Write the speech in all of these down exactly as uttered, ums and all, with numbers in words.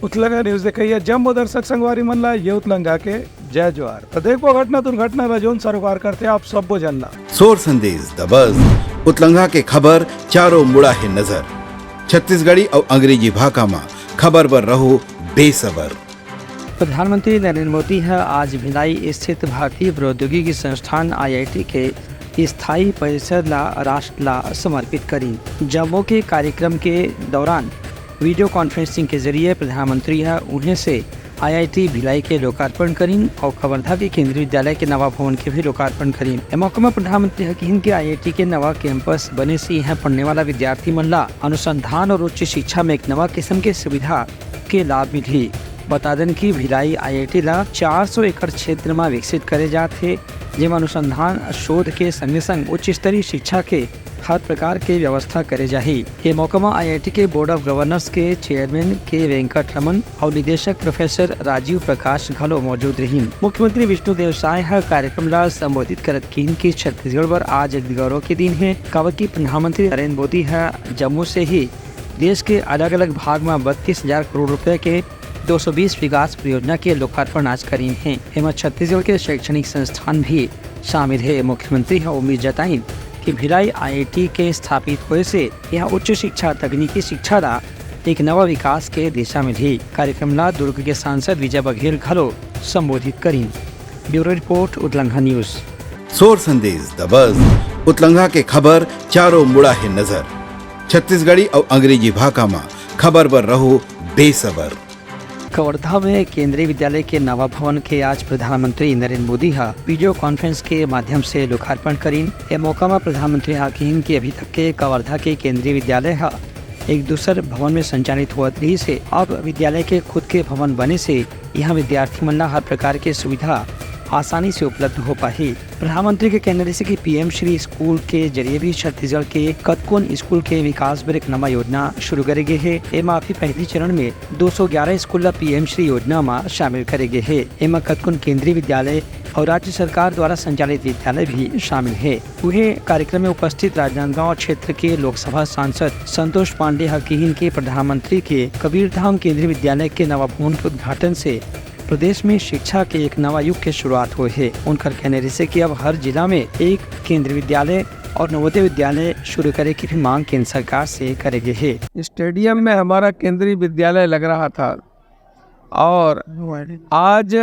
उतलंगा news देखइया जम्मो दर्शक संगवारी मन ला ये उतलंगा के जय जोहार। त देखबो घटना दुर्घटना ला जोन सरोकार करथे आप सब्बो जन ला। सोर संदेश दबस उतलंगा के खबर चारों मुड़ा हे नजर। छत्तीसगढ़ी अउ अंग्रेजी भाखा म खबर बर रहो बेसबर। प्रधानमंत्री नरेंद्र मोदी ह आज भिलाई स्थित भारतीय प्रौद्योगिकी संस्थान आईआईटी के स्थायी परिसर ला राष्ट्र ला समर्पित करीन। जम्मो के कार्यक्रम के दौरान वीडियो कॉन्फ्रेंसिंग के जरिए प्रधानमंत्री ह उहें से आईआईटी भिलाई के लोकार्पण करीन और कवर्धा के केंद्रीय विद्यालय के नवा भवन के भी लोकार्पण करीन। ए मौका में प्रधानमंत्री ह किहिन के आईआईटी के नवा कैंपस बने से यहाँ पढ़ने वाला विद्यार्थी मन ला अनुसंधान और उच्च शिक्षा में एक नवा किस्म के सुविधा के लाभ मिलही। बता देन कि भिलाई आईआईटी ला चार सौ एकड़ क्षेत्र में विकसित करे जात हे, जेमा अनुसंधान, शोध के संगे संग उच्च स्तरीय शिक्षा के हर प्रकार के व्यवस्था करे जाही। ये मौका में आईआईटी के बोर्ड ऑफ गवर्नर्स के चेयरमैन के वेंकट रमन और निदेशक प्रोफेसर राजीव प्रकाश घलो मौजूद रहिन। मुख्यमंत्री विष्णुदेव साय ह कार्यक्रम ला संबोधित करत किहिन कि छत्तीसगढ़ बर आज एक गौरव के दिन हे, काबर कि प्रधानमंत्री नरेंद्र मोदी ह जम्मू से ही देश के अलग-अलग भाग म बत्तीस हजार करोड़ रुपए के दो सौ बीस विकास परियोजना के लोकार्पण आज करीन हे। एमा छत्तीसगढ़ के शैक्षणिक संस्थान भी शामिल हे। मुख्यमंत्री ह उम्मीद जताइन कि भिलाई आईआईटी के स्थापित होए से यहाँ उच्च शिक्षा, तकनीकी शिक्षा ला एक नवा विकास के दिशा मिलही। कार्यक्रम ला दुर्ग के सांसद विजय बघेल घलो संबोधित करीन। Bureau report, Utlangha news. सोर संदेश दबस उतलंघा के खबर चारों मुड़ा हे नजर। छत्तीसगढ़ी अउ अंग्रेजी भाखा म खबर बर रहो बेसबर। कवर्धा में केंद्रीय विद्यालय के नवा भवन के आज प्रधानमंत्री नरेंद्र मोदी ह वीडियो कॉन्फ्रेंस के माध्यम से लोकार्पण करीन। ए मौका म प्रधानमंत्री ह किहिन कि अभी तक के कवर्धा के केंद्रीय विद्यालय ह एक दूसर भवन में संचालित होवत रहिस हे। अब विद्यालय के खुद के भवन बने से यहाँ विद्यार्थी मन ला हर प्रकार के सुविधा आसानी से उपलब्ध हो पाही। प्रधानमंत्री के कहना रहिस कि पीएम श्री स्कूल के जरिए भी छत्तीसगढ़ के कतकोन स्कूल के विकास बर एक नवा योजना शुरू करे गे हे। एमा अभी पहली चरण में दो सौ ग्यारह स्कूल ला पीएम श्री योजना म शामिल करे गे हे। एमा कतकोन केंद्रीय विद्यालय और राज्य सरकार द्वारा संचालित विद्यालय भी शामिल हे। उहे कार्यक्रम में उपस्थित राजनांदगांव क्षेत्र के लोकसभा सांसद संतोष पांडे ह किहिन के प्रधानमंत्री के कबीरधाम केंद्रीय विद्यालय के नवा भवन के उद्घाटन से प्रदेश में शिक्षा के एक नवा युग के शुरुआत होए हे। उनकर कहना रहिस कि अब हर जिला में एक केंद्रीय विद्यालय और नवोदय विद्यालय शुरू करे के भी मांग केंद्र सरकार से करे गे हे। स्टेडियम में हमारा केंद्रीय विद्यालय लग रहा था और आज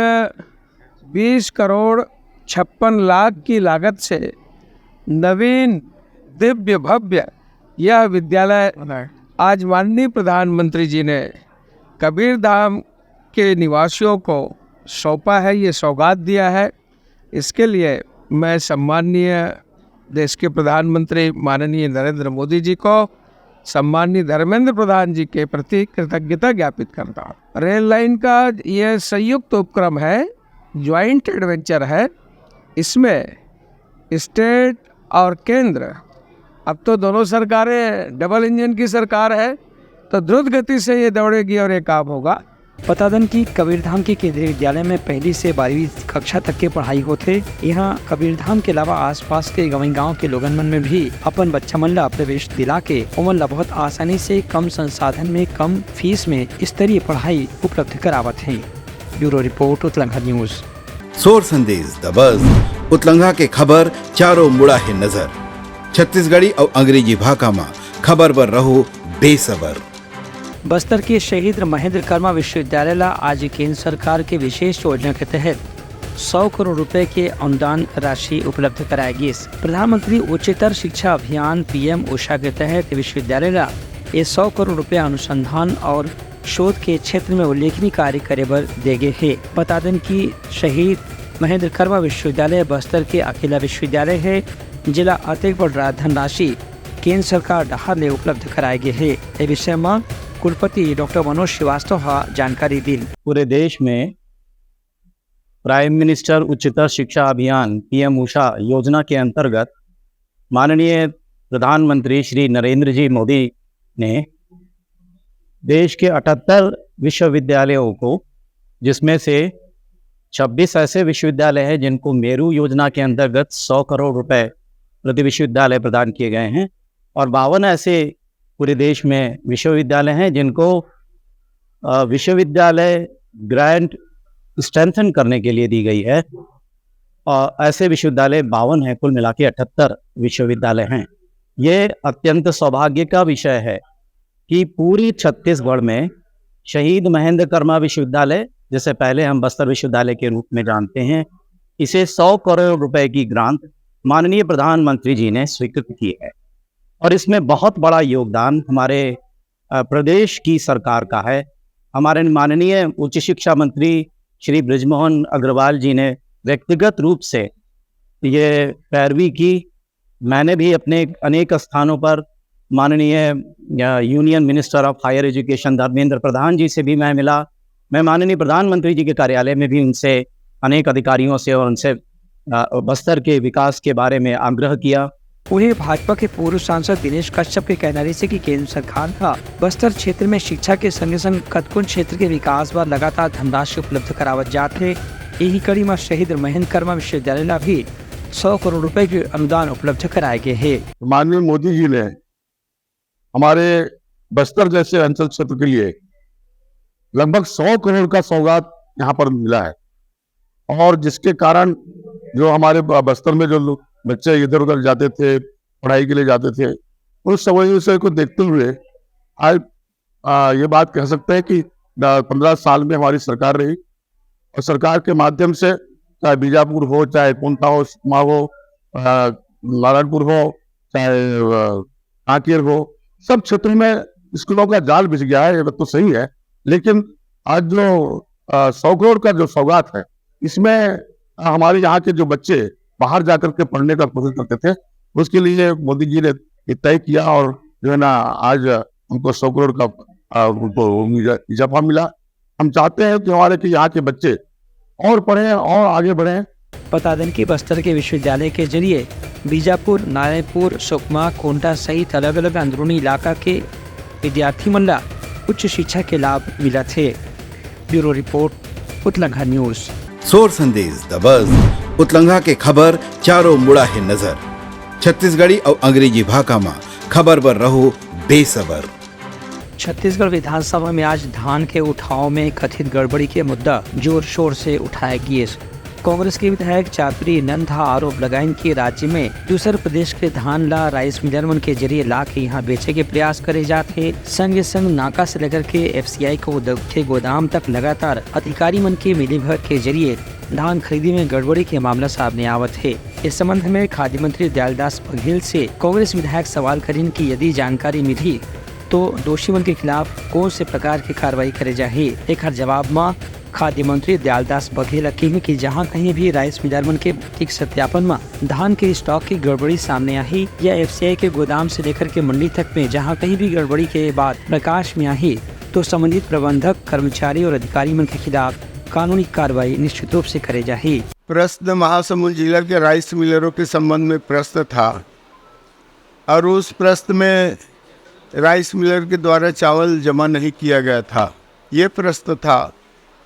बीस करोड़ छप्पन लाख की लागत से नवीन दिव्य भव्य यह विद्यालय आज माननीय प्रधानमंत्री जी ने कबीरधाम के निवासियों को सौंपा है, ये सौगात दिया है। इसके लिए मैं सम्माननीय देश के प्रधानमंत्री माननीय नरेंद्र मोदी जी को, सम्माननीय धर्मेंद्र प्रधान जी के प्रति कृतज्ञता ज्ञापित करता हूँ। रेल लाइन का ये संयुक्त उपक्रम है, ज्वाइंट एडवेंचर है। इसमें स्टेट और केंद्र, अब तो दोनों सरकारें डबल इंजन की सरकार है, तो द्रुत गति से ये दौड़ेगी और ये काम होगा। बता दन कि कबीरधाम के केंद्रीय विद्यालय में पहली से बारहवीं कक्षा तक के पढ़ाई होथे। यहाँ कबीरधाम के अलावा आसपास के गंवई गांव के लोगन मन में भी अपन बच्चा मन ला प्रवेश दिला के ओमन ला बहुत आसानी से कम संसाधन में कम फीस में स्तरीय पढ़ाई उपलब्ध करावत हे। Bureau report, Utlangha news. सोर संदेश दबस उतलंघा के खबर चारों मुड़ा हे नजर। छत्तीसगढ़ी अउ अंग्रेजी भाखा म खबर बर रहो बेसबर। बस्तर के शहीद महेंद्र कर्मा विश्वविद्यालय ला आज केंद्र सरकार के विशेष योजना के तहत सौ करोड़ रुपए के अनुदान राशि उपलब्ध कराए गिस। प्रधानमंत्री उच्चतर शिक्षा अभियान पीएम उषा के तहत विश्वविद्यालय ला ये सौ करोड़ रुपया अनुसंधान और शोध के क्षेत्र में उल्लेखनीय कार्य करे बर दे गे हे। बता देन कि शहीद महेंद्र कर्मा विश्वविद्यालय बस्तर के अकेला विश्वविद्यालय हे, जेला अतेक बड़ रा-, धनराशि केंद्र सरकार डहार ले उपलब्ध कराए गे हे। ए विषय म कुलपति डॉक्टर मनोज श्रीवास्तव ह जानकारी दीन। पूरे देश में प्राइम मिनिस्टर उच्चतर शिक्षा अभियान पीएम उषा योजना के अंतर्गत माननीय प्रधानमंत्री श्री नरेंद्र जी मोदी ने देश के अठहत्तर विश्वविद्यालयों को, जिसमें से छब्बीस ऐसे विश्वविद्यालय हैं जिनको मेरू योजना के अंतर्गत सौ करोड़ रुपए प्रति विश्वविद्यालय प्रदान किए गए हैं और बावन ऐसे पूरे देश में विश्वविद्यालय हैं जिनको विश्वविद्यालय ग्रांट स्ट्रेंथन करने के लिए दी गई है। और ऐसे विश्वविद्यालय बावन हैं, कुल मिला के अठहत्तर विश्वविद्यालय हैं। ये अत्यंत सौभाग्य का विषय है कि पूरी छत्तीसगढ़ में शहीद महेंद्र कर्मा विश्वविद्यालय, जिसे पहले हम बस्तर विश्वविद्यालय के रूप में जानते हैं, इसे सौ करोड़ रुपए की ग्रांट माननीय प्रधानमंत्री जी ने स्वीकृत की है। और इसमें बहुत बड़ा योगदान हमारे प्रदेश की सरकार का है। हमारे माननीय उच्च शिक्षा मंत्री श्री बृजमोहन अग्रवाल जी ने व्यक्तिगत रूप से ये पैरवी की। मैंने भी अपने अनेक स्थानों पर माननीय union minister of higher education Dharmendra Pradhan ji से भी मैं मिला। मैं माननीय प्रधानमंत्री जी के कार्यालय में भी उनसे, अनेक अधिकारियों से और उनसे बस्तर के विकास के बारे में आग्रह किया। उहें, भाजपा के पूर्व सांसद दिनेश कश्यप के कहना रहिसे कि केंद्र सरकार ह बस्तर क्षेत्र में शिक्षा के संगे संग कतकोन क्षेत्र के विकास बर लगातार धनराशि उपलब्ध करावत जात हे। यही कड़ी म शहीद महेंद्र कर्मा विश्वविद्यालय ला भी सौ करोड़ रुपए के अनुदान उपलब्ध कराए गे हे। माननीय मोदी जी ने हमारे बस्तर जैसे अंचल क्षेत्र के लिए लगभग सौ करोड़ का सौगात यहाँ पर मिला है और जिसके कारण जो हमारे बस्तर में जो बच्चे इधर उधर जाते थे, पढ़ाई के लिए जाते थे, उन समस्याओं को देखते हुए आज ये बात कह सकते हैं कि पंद्रह साल में हमारी सरकार रही और सरकार के माध्यम से चाहे बीजापुर हो, चाहे कोंटा हो, सुकमा हो, नारायणपुर हो, चाहे कांकेर हो, सब क्षेत्रों में स्कूलों का जाल बिछ गया है। ये बात तो सही है, लेकिन आज जो सौ करोड़ का जो सौगात है, इसमें हमारे यहाँ के जो बच्चे बाहर जाकर के पढ़ने का कोशिश करते थे, उसके लिए मोदी जी ने तय किया और जो है ना, आज हमको सौ करोड़ का उनको इजाफा मिला। हम चाहते हैं कि हमारे के यहाँ के बच्चे और पढ़ें और आगे बढ़ें। बता दें कि बस्तर के विश्वविद्यालय के जरिए बीजापुर, नारायणपुर, सुकमा, कोंटा सहित अलग-अलग अंदरूनी इलाका के विद्यार्थी मन ला उच्च शिक्षा के लाभ मिलत हे। Bureau report, Utlangha news. सोर संदेश दबस, उतलंघा के खबर चारों मुड़ा हे नजर। छत्तीसगढ़ी अउ अंग्रेजी भाखा म खबर बर रहो बेसबर। छत्तीसगढ़ विधानसभा में आज धान के उठाव में कथित गड़बड़ी के मुद्दा जोर शोर से उठाया गिस। कांग्रेस के विधायक चापरी नंद ह आरोप लगाइन कि राज्य में दूसर प्रदेश के धान ला राइस मिलर मन के जरिए ला के यहाँ बेचे के प्रयास करे जात हे। संगे संग नाका से लेकर के एफसीआई को उद्योग के गोदाम तक लगातार अधिकारी मन के मिलीभगत के जरिए धान खरीदी में गड़बड़ी के मामला सामने आवत हे। इस संबंध में खाद्य मंत्री दयालदास बघेल से कांग्रेस विधायक सवाल करिन कि यदि जानकारी मिलही तो दोषी मन के खिलाफ कौन से प्रकार के कार्रवाई करे जाही। एखर जवाब म खाद्य मंत्री दयालदास बघेल ह किहिन कि जहां कहीं भी राइस मिलर मन के भौतिक सत्यापन म धान के स्टॉक के गड़बड़ी सामने आही या एफसीआई के गोदाम से लेकर के मंडी तक में जहां कहीं भी गड़बड़ी के बात प्रकाश में आही तो संबंधित प्रबंधक, कर्मचारी और अधिकारी मन के खिलाफ कानूनी कार्रवाई निश्चित रूप से करे जाही। प्रश्न महासमुंद जिला के राइस मिलरों के संबंध में प्रश्न था और उस प्रश्न में राइस मिलर के द्वारा चावल जमा नहीं किया गया था, ये प्रश्न था।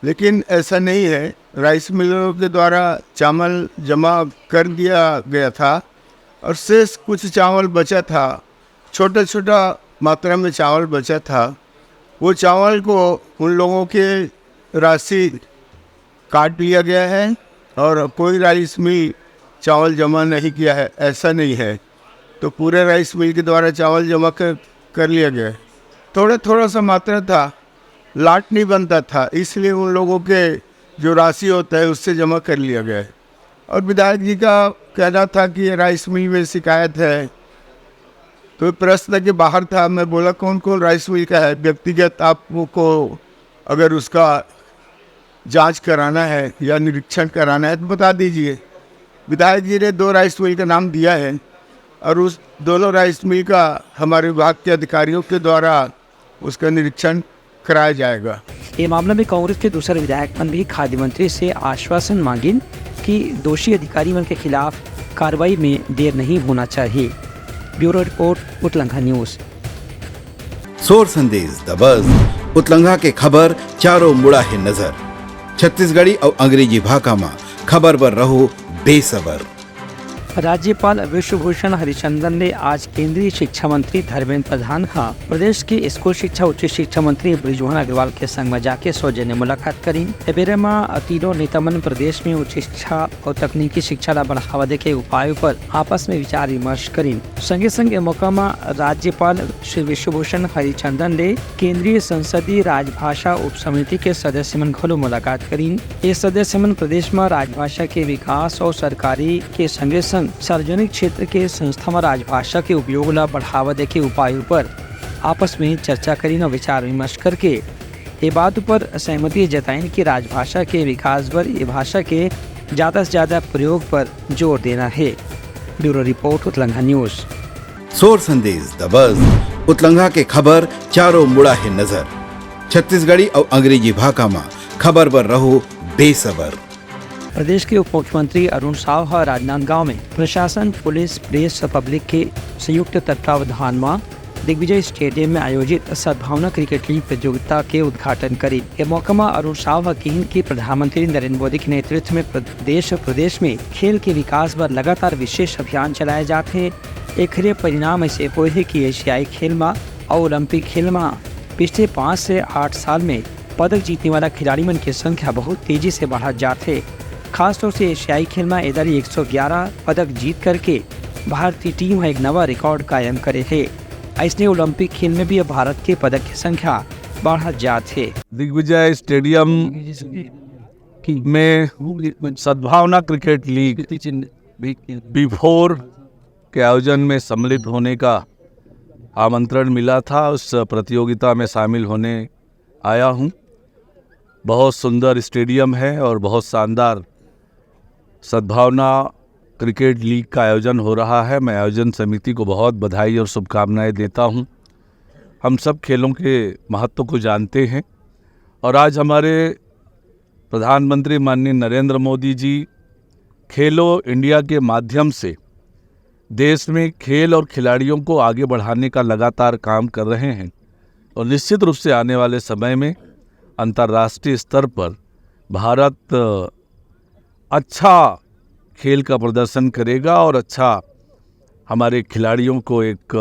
लेकिन ऐसा नहीं है, राइस मिलरों के द्वारा चावल जमा कर दिया गया था और शेष कुछ चावल बचा था, छोटा छोटा मात्रा में चावल बचा था। वो चावल को उन लोगों के राशि काट लिया गया है और कोई राइस मिल चावल जमा नहीं किया है, ऐसा नहीं है। तो पूरे राइस मिल के द्वारा चावल जमा कर कर लिया गया है। थोड़ा थोड़ा सा मात्रा था, लाट नहीं बनता था, इसलिए उन लोगों के जो राशि होता है उससे जमा कर लिया गया है। और विधायक जी का कहना था कि ये राइस मिल में शिकायत है, तो प्रश्न के बाहर था। मैं बोला कौन कौन राइस मिल का है, व्यक्तिगत आपको अगर उसका जांच कराना है या निरीक्षण कराना है तो बता दीजिए। विधायक जी ने दो राइस मिल का नाम दिया है और उस दोनों राइस मिल का हमारे विभाग के अधिकारियों के द्वारा उसका निरीक्षण कराया जाएगा। ये मामला में कांग्रेस के दूसर विधायक मन भी खाद्य मंत्री से आश्वासन मांगिन कि दोषी अधिकारी मन के खिलाफ कार्रवाई में देर नहीं होना चाहिए। Bureau report, Utlangha news. सोर संदेश दबस, उतलंघा के खबर चारों मुड़ा हे नजर। छत्तीसगढ़ी अउ अंग्रेजी भाखा म खबर बर रहो बेसबर। राज्यपाल विश्वभूषण हरिचंदन ने आज केंद्रीय शिक्षा मंत्री धर्मेंद्र प्रधान ह प्रदेश के स्कूल शिक्षा, उच्च शिक्षा मंत्री बृजमोहन अग्रवाल के संग म जाके सौजन्य मुलाकात करीन। ए बेरा म तीनों नेता मन प्रदेश में उच्च शिक्षा और तकनीकी शिक्षा ला बढ़ावा दे के उपायों पर आपस में विचार विमर्श करीन। संगे संग ए मौका म राज्यपाल श्री विश्वभूषण हरिचंदन ले केंद्रीय संसदीय राजभाषा उप समिति के सदस्य मन घलो मुलाकात करीन। ये सदस्य मन प्रदेश म राजभाषा के विकास और सरकारी के संगे संग सार्वजनिक क्षेत्र के संस्था म राजभाषा के उपयोग ला बढ़ावा दे के उपायों पर आपस में चर्चा करीन और विचार विमर्श करके ये बात पर सहमति जताइन कि राजभाषा के विकास बर ये भाषा के ज्यादा से ज्यादा प्रयोग पर जोर देना है। Bureau report, Utlangha news. सोर संदेश दबस, उतलंघा के खबर चारों मुड़ा है नजर। छत्तीसगढ़ी और अंग्रेजी भाखा मा खबर बर रहो बेसबर। प्रदेश के उप मुख्यमंत्री अरुण साव ह राजनांदगांव में प्रशासन, पुलिस, प्रेस और पब्लिक के संयुक्त तत्वावधान म दिग्विजय स्टेडियम में आयोजित सद्भावना क्रिकेट लीग प्रतियोगिता के उद्घाटन करीन। ए मौका म अरुण साव ह किहिन कि प्रधानमंत्री नरेंद्र मोदी के नेतृत्व में प्र-, देश और प्रदेश में खेल के विकास बर लगातार विशेष अभियान चलाए जात हे। एखरे परिणाम ऐसे होए हे कि एशियाई खेल म और ओलंपिक खेल म पिछले पाँच से आठ साल में पदक जीतने वाला खिलाड़ी मन के संख्या बहुत तेजी से बढ़त जात हे। खासतौर से एशियाई खेल म ए दारी एक सौ ग्यारह पदक जीत करके भारतीय टीम ह एक नवा रिकॉर्ड कायम करे हे। अइसने ओलंपिक खेल में भी अब भारत के पदक के संख्या बढ़त जात हे। दिग्विजय स्टेडियम में सद्भावना क्रिकेट लीग बी फोर के आयोजन में सम्मिलित होने का आमंत्रण मिला था, उस प्रतियोगिता में शामिल होने आया हूँ। बहुत सुंदर स्टेडियम है और बहुत शानदार सद्भावना क्रिकेट लीग का आयोजन हो रहा है। मैं आयोजन समिति को बहुत बधाई और शुभकामनाएं देता हूं। हम सब खेलों के महत्व को जानते हैं और आज हमारे प्रधानमंत्री माननीय नरेंद्र मोदी जी खेलो इंडिया के माध्यम से देश में खेल और खिलाड़ियों को आगे बढ़ाने का लगातार काम कर रहे हैं और निश्चित रूप से आने वाले समय में अंतर्राष्ट्रीय स्तर पर भारत अच्छा खेल का प्रदर्शन करेगा और अच्छा हमारे खिलाड़ियों को एक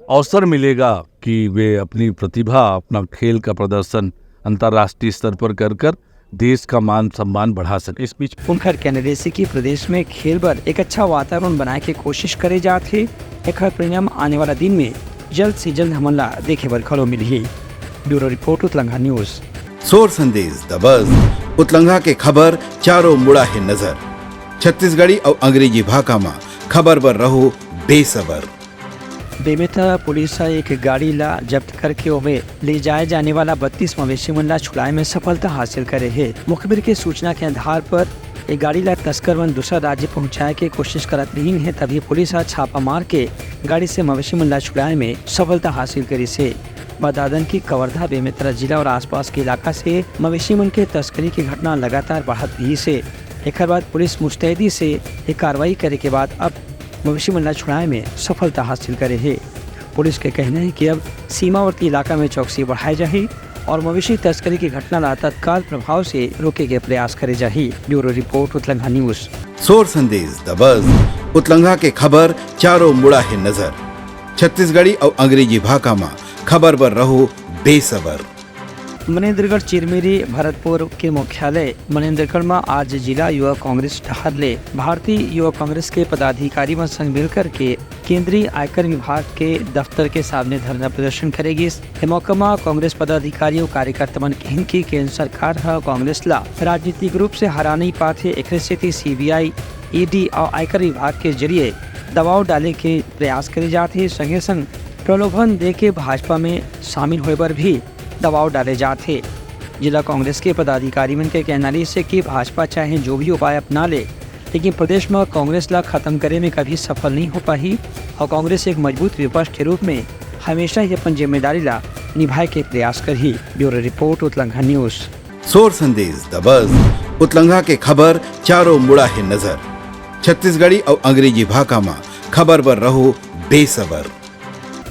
अवसर मिलेगा कि वे अपनी प्रतिभा, अपना खेल का प्रदर्शन अंतर्राष्ट्रीय स्तर पर कर कर देश का मान सम्मान बढ़ा सके। इस बीच उनखर कहना रहिसे कि प्रदेश में खेल बर एक अच्छा वातावरण बनाए के कोशिश करे जात हे। एखर परिणाम आने वाला दिन में जल्द से जल्द हमन ला देखे बर घलो मिलही। Bureau report, Utlangha news. सोर संदेश दबस, उतलंघा के खबर चारों मुड़ा हे नजर। छत्तीसगढ़ी और अंग्रेजी भाखा मा खबर बर रहो बेसबर। बेमेतरा पुलिस ह एक गाड़ी ला जब्त करके ओमे ले जाए जाने वाला बत्तीस मवेशी मन ला छुड़ाए में सफलता हासिल करे हे। मुखबिर के सूचना के आधार पर ये गाड़ी ला तस्कर मन दूसरा राज्य पहुंचाए के कोशिश करत रहिन हे, तभी पुलिस ह छापा मार के गाड़ी से मवेशी मन ला छुड़ाए में सफलता हासिल करिस हे। बता दन कि कवर्धा, बेमेतरा जिला और आसपास के इलाका से मवेशी मन के तस्करी के घटना लगातार बढ़त रहिस हे। एकर बाद पुलिस मुस्तैदी से ये कार्रवाई करे के बाद अब मवेशी मन ला छुड़ाए में सफलता हासिल करे हे। पुलिस के कहना हे कि अब सीमावर्ती इलाका में चौकसी बढ़ाए जाही और मवेशी तस्करी की घटना ला तत्काल प्रभाव से रोके के प्रयास करे जाही। Bureau report, Utlangha news. सोर संदेश दबस, उतलंघा के खबर चारों मुड़ा हे नजर। छत्तीसगढ़ी और अंग्रेजी भाखा मा खबर बर रहो बेसबर। मनेंद्रगढ़ चिरमिरी भरतपुर के मुख्यालय मनेंद्रगढ़ म आज जिला युवा कांग्रेस डहार ले भारतीय युवा कांग्रेस के पदाधिकारी मन संग मिलकर के केंद्रीय आयकर विभाग के दफ्तर के सामने धरना प्रदर्शन करे गिस। ए मौका म कांग्रेस पदाधिकारी अउ कार्यकर्ता मन किहिन कि केंद्र सरकार ह कांग्रेस ला राजनीतिक रूप से हरा नइ पात हे, एखरे सेती सीबीआई, ईडी अउ आयकर विभाग के जरिए दबाव डाले के प्रयास करे जात हे। संगे संग प्रलोभन दे के भाजपा में शामिल होए बर भी दबाव डाले जात हे। जिला कांग्रेस के पदाधिकारी मन के कहना रिहिस हे कि भाजपा चाहे जो भी उपाय अपना ले, लेकिन प्रदेश म कांग्रेस ला खत्म करे में कभी सफल नहीं हो पाही और कांग्रेस एक मजबूत विपक्ष के रूप में हमेशा ही अपन जिम्मेदारी ला निभाए के प्रयास करही। Bureau report, Utlangha news. सोर संदेश दबस, उतलंघा के खबर चारों मुड़ा हे नजर। छत्तीसगढ़ी और अंग्रेजी भाखा मा खबर बर रहो बेसबर।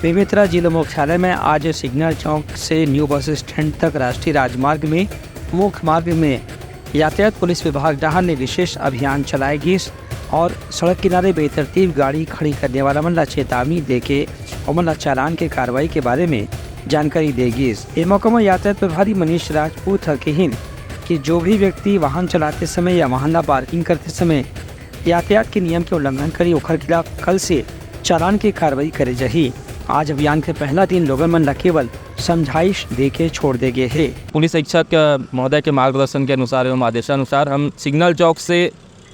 बेमेतरा जिला मुख्यालय में आज सिग्नल चौक से न्यू बस स्टैंड तक राष्ट्रीय राजमार्ग में मुख्य मार्ग में यातायात पुलिस विभाग डहार ले विशेष अभियान चलाए गिस। और सड़क किनारे बेतरतीब गाड़ी खड़ी करने वाला मन ला चेतावनी देके ओमन ला चालान के कार्रवाई के बारे में जानकारी दे गिस। ए मौका म यातायात प्रभारी मनीष राजपूत ह किहिन कि जो भी व्यक्ति वाहन चलाते समय या वाहन ला पार्किंग करते समय यातायात के नियम के उल्लंघन करी, ओखर खिलाफ कल से चालान के कार्रवाई करे जाही। आज अभियान के पहला दिन लोगन मन ला केवल समझाइश दे के छोड़ दे गे हे। पुलिस अधीक्षक महोदय के मार्गदर्शन के अनुसार एवं आदेशानुसार हम सिग्नल चौक से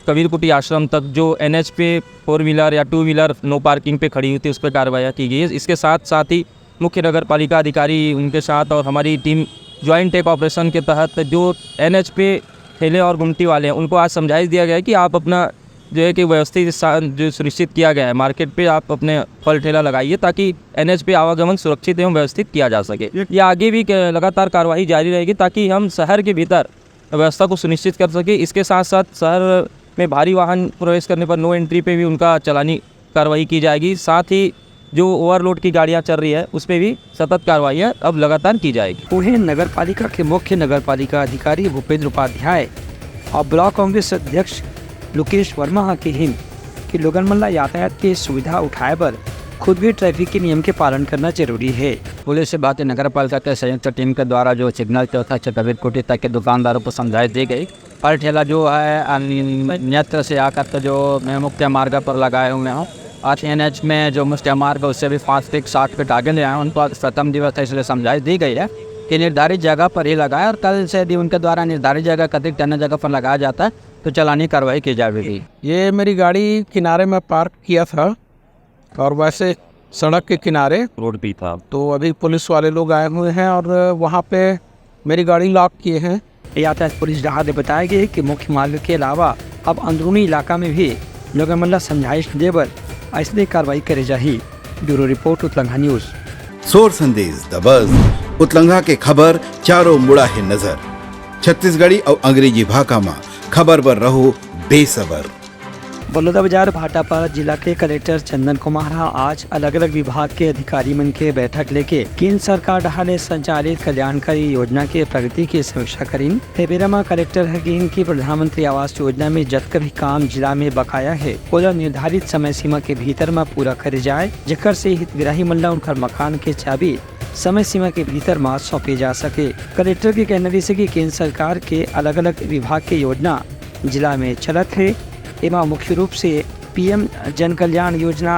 कबीर कुटी आश्रम तक जो एनएच पे फोर व्हीलर या टू व्हीलर नो पार्किंग पे खड़ी हुई थी, उस पर कार्रवाई की गई है। इसके साथ साथ ही मुख्य नगर पालिका अधिकारी उनके साथ और हमारी टीम ज्वाइंट एक ऑपरेशन के तहत जो एनएच पे ठेले और गुमटी वाले हैं, उनको आज समझाइश दिया गया है कि आप अपना जो है कि व्यवस्थित स्थान जो सुनिश्चित किया गया है, मार्केट पे आप अपने फल ठेला लगाइए, ताकि एनएच पे आवागमन सुरक्षित एवं व्यवस्थित किया जा सके। ये ये आगे भी क-, लगातार कार्यवाही जारी रहेगी, ताकि हम शहर के भीतर व्यवस्था को सुनिश्चित कर सके। इसके साथ साथ शहर में भारी वाहन प्रवेश करने पर नो एंट्री पे भी उनका चालानी कार्रवाई की जाएगी। साथ ही जो ओवरलोड की गाड़ियां चल रही है, उस पे भी सतत कार्रवाइयां अब लगातार की जाएगी। उहें, नगर पालिका के मुख्य नगर पालिका अधिकारी भूपेंद्र उपाध्याय और ब्लॉक कांग्रेस अध्यक्ष लोकेश वर्मा ह किहिन कि लोगन मन ला यातायात के सुविधा उठाए बर खुद भी ट्रैफिक के नियम के पालन करना जरूरी है। पुलिस से बात नगर पालिका के संयुक्त टीम के द्वारा जो सिग्नल चौथा से कबीर कुटी तक के दुकानदारों को समझाइश दी गई। फल ठेला जो है, अन-, अन्यत्र से आकर के जो मैं मुख्य मार्ग पर लगाए हुए हों और एनएच में जो मुख्य मार्ग है, उससे भी पाँच फीट, सात फीट आगे ले आए हों, उनको आज प्रथम दिवस है, इसलिए समझाइश दी गई है कि निर्धारित जगह पर ही लगाएं और कल से यदि उनके द्वारा निर्धारित जगह के अतिरिक्त अन्य जगह पर लगाया जाता है, तो चालानी कार्रवाई की जाएगी। ये मेरी गाड़ी किनारे में पार्क किया था और वैसे सड़क के किनारे रोड पे था। तो अभी पुलिस वाले लोग आए हुए हैं और वहाँ पे मेरी गाड़ी लॉक किए हैं। यातायात पुलिस डहार ले बताया गया है कि मुख्य मार्ग के अलावा अब अंदरूनी इलाका में भी लोगन मन ला समझाइश दे बर अइसने कार्रवाई करे जाही। Bureau report, Utlangha news. सोर संदेश द बज, उतलंघा के खबर चारों मुड़ा हे नजर। छत्तीसगढ़ी अउ अंग्रेजी भाखा म खबर बर रहो बेसबर। बलौदाबाजार भाटापारा जिला के कलेक्टर चंदन कुमार ह आज अलग-अलग विभाग के अधिकारी मन के बैठक लेके केंद्र सरकार डहार ले संचालित कल्याणकारी योजना के प्रगति के समीक्षा करिन। ए बेरा म कलेक्टर ह किहिन कि प्रधानमंत्री आवास योजना में जतका भी काम जिला में बकाया हे, ओला निर्धारित समय सीमा के भीतर म पूरा करे जाए, जेकर से हितग्राही मन ल उनकर मकान के चाबी समय सीमा के भीतर म सौंपे जा सके। कलेक्टर के कहना रिहिसे कि केंद्र सरकार के अलग-अलग विभाग के योजना जिला में चलत हे। एमा मुख्य रूप से पीएम जन कल्याण योजना,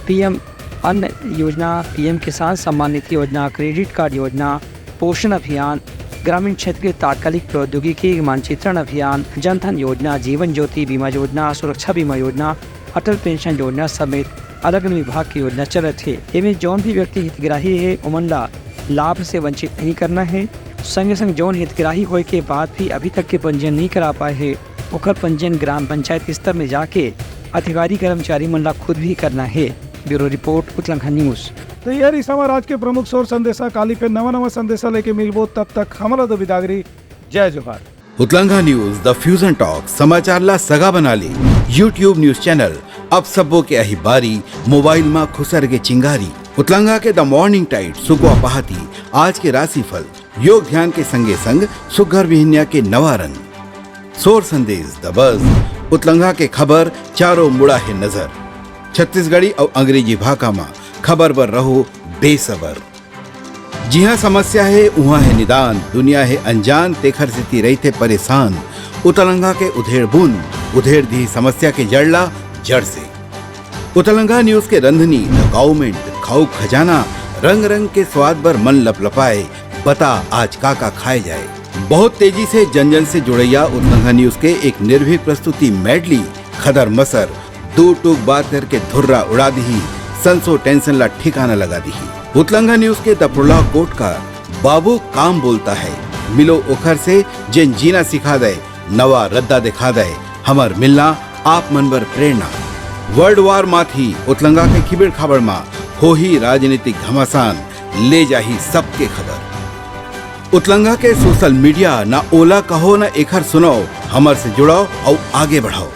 पीएम अन्न योजना, पीएम किसान सम्मान निधि योजना, क्रेडिट कार्ड योजना, पोषण अभियान, ग्रामीण क्षेत्र के तात्कालिक प्रौद्योगिकी मानचित्रण अभियान, जन धन योजना, जीवन ज्योति बीमा योजना, सुरक्षा बीमा योजना, अटल पेंशन योजना समेत अलग-अलग विभाग के योजना चलत हे। एमे जौन भी व्यक्ति हितग्राही हे, ओमन ला लाभ से वंचित नहीं करना हे। संगे संग जौन हितग्राही होए के बाद भी अभी तक के पंजीयन नहीं करा पाए हे, ओकर पंजीयन ग्राम पंचायत स्तर में जाके अधिकारी कर्मचारी मन ला खुद भी करना हे। Bureau report, Utlangha news. तो ये रिहिस हमर आज के प्रमुख सोर संदेशा। काली फिर नवा नवा संदेशा लेके मिलबो, तब तक हमला दो बिदागरी। जय जोहार। उतलंघा न्यूज, द फ्यूजन टॉक, समाचार ला सगा बना ले। YouTube न्यूज चैनल, अब सबो के अही बारी, मोबाइल मा खुसर के चिंगारी। उतलंघा के द मॉर्निंग टाइड, सुकवा पहाती, आज के राशिफल, योग ध्यान के संगे संग सुग्घर बिहनिया के नवा रंग। सोर संदेश द बज, उतलंघा के खबर चारों मुड़ा हे नजर। छत्तीसगढ़ी अउ अंग्रेजी भाखा मा खबर बर रहो बेसबर। जिहाँ समस्या हे, उहाँ हे निदान, दुनिया हे अनजान, तेखर सेती रहिथे परेशान। उतलंघा के उधेड़ बुन, उधेड़ दिही समस्या के जड़ ला जड़ से। उतलंघा न्यूज के रंधनी, द गाउमेंट, खाऊ खजाना, रंग रंग के स्वाद बर मन लपलपाए, बता आज का का खाए जाए। बहुत तेजी से जन जन से जुड़ैया उतलंघा न्यूज के एक निर्भीक प्रस्तुति मेडली, खदर मसर, दू टूक बात करके धुर्रा उड़ा दिही, संसो टेंशन ला ठिकाना लगा दिही। उतलंघा न्यूज के दफुड़ला कोट का बाबू काम बोलता है, मिलो ओखर से जेन जीना सिखा दे, नवा रद्दा दिखा दे, हमर मिलना आप मन बर प्रेरणा। वर्ल्ड वार माथी उतलंघा के खिबेड़ खाबड़ मा होही राजनीतिक घमासान, ले जाही सबके खबर। उतलंघा के सोशल मीडिया ना ओला कहो ना एखर सुनाओ, हमर से जुड़ाओ अउ आगे बढ़ाओ।